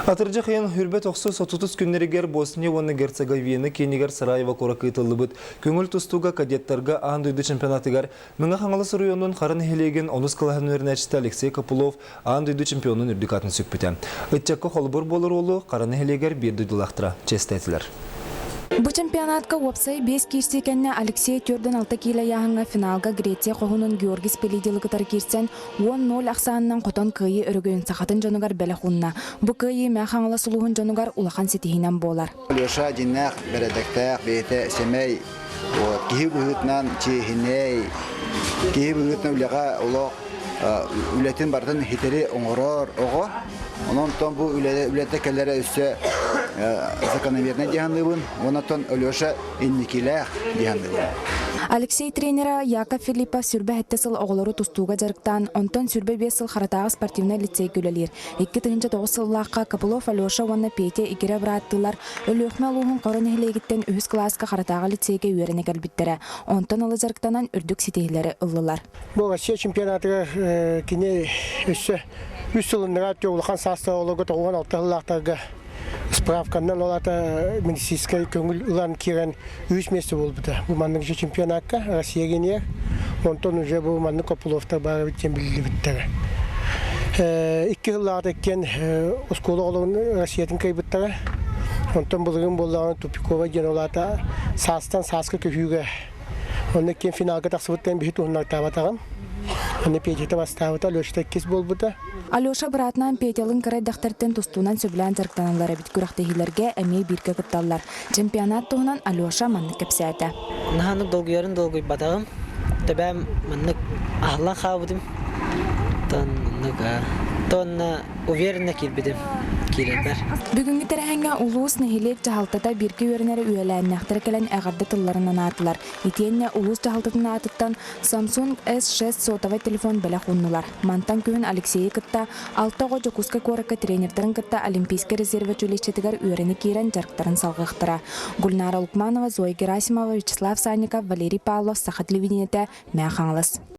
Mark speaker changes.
Speaker 1: Атырдьах ыйын үрбэт охсус отутус күннэригэр Босния уонна Герцеговина киинигэр Сараево куоракка ыытыллыбыт көҥүл тустууга кадеттарга аан дойду чемпионатыгар Мэҥэ Хаҥалас оройуонун Хара нэһилиэгин онус кылааһын үөрэнээччитэ Алексей Копылов аан дойду чемпионун үрдүк аатын сүкпүтэ. Ыччакка холобур буолар уолу Хара нэһилиэгэр биир дойдулаахтара чиэстээтилэр.
Speaker 2: Бу чемпионатка уопсай биэс киирсии кэннэ Алексей 46 киилэ ыйааһыҥҥа финалга Греция хоһуунун Георгий Спилидилы кытары киирсэн 10-0 ахсаанынан хотон кыайыы өрөгөйүн сахатын дьонугар бэлэх уунна. Бу кыайыы Мэҥэ Хаҥалас улууһун дьонугар улахан ситиһиинэн буолар.
Speaker 3: Леша дьиннээх, бэрэдэктээх, бэйэтэ сэмэй, вот, киһи быһыытынан чиэһинэй, киһи быһыытынан үлэҕэ олох үлэтин барытын хитэри оҥорор оҕо. Онон бу үлэтэ кэлэрэ өссө закономерно диһаныыбын. Онон Леша инникилээх диһаныыбын.
Speaker 2: Алексей тренера Яков Филиппов сүрбэ сэттэ сыл оҕолору тустууга дьарыктаан, онтон 25 сыл Харатааҕы спортивнай лицейгэ үлэлиир. 2009 сыллаахха Копылов Алеша уонна Петя Игирэ бырааттыылар Өлүөхүмэ улууһун Хоро нэһилиэгиттэн үһүс кылааска Харатааҕы лицейгэ үөрэнэ кэлбиттэрэ. Онтон ыла дьарыктанан үрдүк ситиһиилэри ыллылар.
Speaker 4: Бу Россия чемпионатыгар кини өссө үс сылыннара улахан саастаах оҕолорго 96 сыллаахтарга справканнан ол аата медицинскэй көҥүл ылан киирэн үс миэстэ буолбута. Бу маннык же чемпионакка Россия гениер. Онтон уже бу маннык Копыловтар баар эбит диэн биллибиттэрэ. Икки сыллааҕыта иккиэн оскуола оҕолорун Россиятын кыайбыттара. Онтон былырыын буоллаҕына Тупикова диэн ол аата саастан сааска көһүүгэ Онно иккиэн финалга тахсыбыттан биһи туһуннартаабатаҕым. Аны Петята бастаабыта, Алешата иккис буолбута.
Speaker 2: Алеша быраатынаан Петялыын кыра эрдэхтэриттэн тустуунан сөбүлээн дьарыктаналлар эбит. Күрэхтэһиилэргэ эмиэ бииргэ кытталлар. Чемпионат туһунан Алеша маннык кэпсээтэ.
Speaker 5: Наһааннык долгуйарын долгуйбатаҕым. Төбөм маннык аһыллан хаалбытым. Тоннук тонна уверенно киирбитим киирэрбэр.
Speaker 2: Бүгүҥҥү тэрээһиҥҥэ улуус, нэһилиэк дьаһалтата бииргэ үөрэнэр үөлээннээхтэрэ кэлэн эҕэрдэ тылларын анаатылар. Итиэннэ улуус дьаһалтатын аатыттан Samsung S6 сотовай телефон бэлэх ууннулар. Мантан күһүн Алексейы кытта алта оҕо Дьокуускай куоракка тренердэрин кытта Олимпийскай резервэ училищетыгар үөрэнэ киирэн дьарыктарын салҕыахтара. Гульнара Лукманова, Зоя Герасимова, Вячеслав Санников, Валерий Павлов, Саха телевидениетэ, Мэҥэ Хаҥалас.